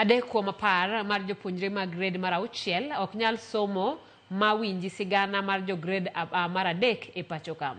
3 kuom 10 mar jopuonjre mag grade mar 6 ok nyal somo ma winji sigana mar jo grade mar 3 e pacho ka.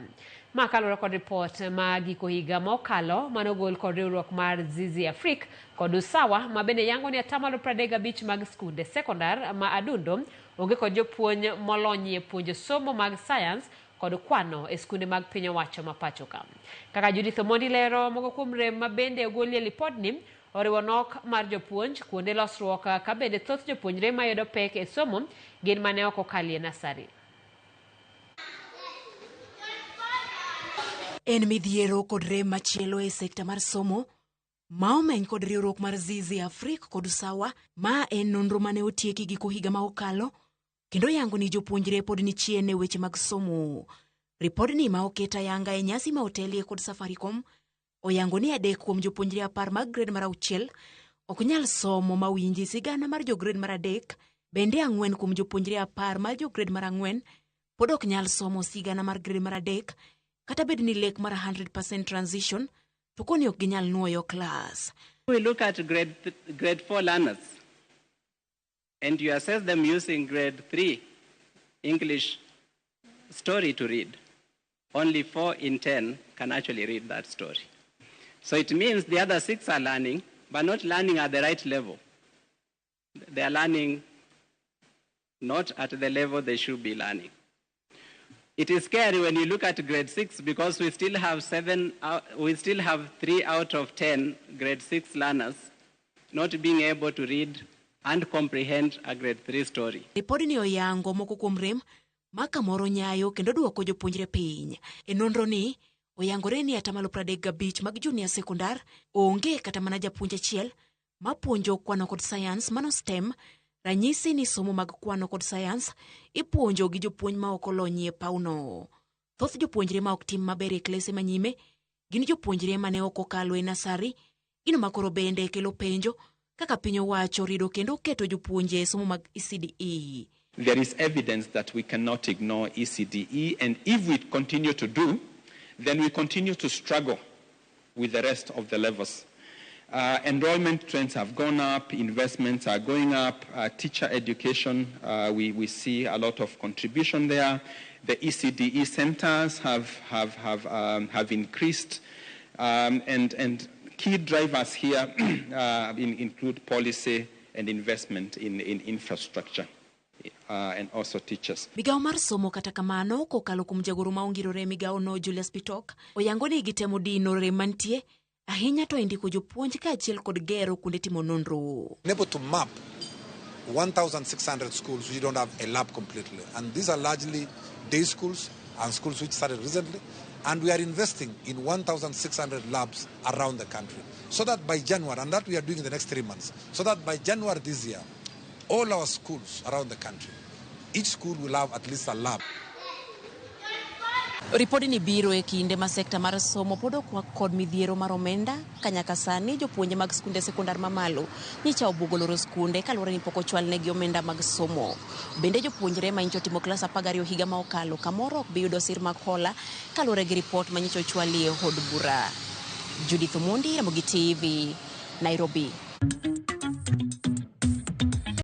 Ma kaluwore kod ripot ma giko higa mokalo manogol kod riwruok mar Zizi Afrique kod Usawa, ma bende yango ni 35% mag skunde sekondar ma Adundo onge kod jopuonj molony e puonjo somo mag sayans kod kwano e skunde mag piny owacho ma pacho ka. Kaka Judith Omondi lero, moko kuom rem ma bende ogolie lipodni oriwo nok mar jopuonj, kuonde losruok, ka bende thoth jopuonjre mayudo pek e somo gin mane ok okalie nasari. En midhiero kod rem machielo e sekta mar somo ma omeny kod riwruok mar Zizi Afrique kod Usawa. Ma en nonro mane otieki giko higa ma okalo kendo yango ni jopuonjre pod ni chien e weche mag somo. Ripodni ma oket ayanga e nyasi ma otelie kod Safaricom oyango ni 3 kuom jopuonjre 10 mag grade mar 6 ok nyal somo ma winji sigana mar jo grade mar 3. Bende 4 kuom jopuonjre 10 mar jo grade mar 4 pod ok nyal somo sigana mar grade mar 3, kata bed ni lek mar 100% transition to koni ok ginyal nuoyo klas. We look at grade 4 learners and you assess them using grade 3 English story to read. Only 4 in 10 can actually read that story. So it means the other six are learning, but not learning at the right level. They are learning not at the level they should be learning. It is scary when you look at grade 6 because we still have we still have 3 out of 10 grade 6 learners not being able to read and comprehend a grade 3 story. Ripodni oyango moko kuom rem ma kamoro nyayo kendo duoko jopuonjre piny. E nonro ni oyangore ni 35% mag junior sekondar onge kata mana japuonj achiel mapuonjo kwano kod sayans mano STEM, ranyisi ni somo mag kwano kod sayans ipuonjo gi jopuonj ma ok olony e pawno. Thoth jopuonjre ma ok tim maber e klese manyime gin jopuonjre mane ok okalo e nasari, gino ma koro bende kelo penjo kaka piny owacho rido kendo keto jopuonje e somo mag ECDE. There is evidence that we cannot ignore ECDE, and if we continue to do, then we continue to struggle with the rest of the levels. Enrollment trends have gone up, investments are going up, teacher education, we see a lot of contribution there. The ECDE centers have increased, and key drivers here include policy and investment in infrastructure and also teachers. Migawo mar somo kata kamano kokalo kuom jagoro ma ongirore e migawono Julius Bitok oyango ni gitemo dino rem mantie ahinya to e ndiko jopuonj kaachiel kod gero kuonde timo nonro. Able to map 1,600 schools which don't have a lab completely. And these are largely day schools and schools which started recently. And we are investing in 1,600 labs around the country. So that by January, and that we are doing in the next 3 months, so that by January this year, all our schools around the country, each school will have at least a lab. Ripodni biro e kinde ma sekta mar somo pod okwak kod midhiero mar omenda ka nyaka sani jopuonje mag skunde sekondar mamalo nyicha obuogo loro skunde kaluwore ni pok ochwalnegi omenda mag somo. Bende jopuonjre ma nyicha otimo klas 12 higa ma okalo kamoro ok bi yudo sir mag hola kaluwore gi ripot ma nyicha ochwalie od bura. Judith Omondi, Ramogi TV, Nairobi.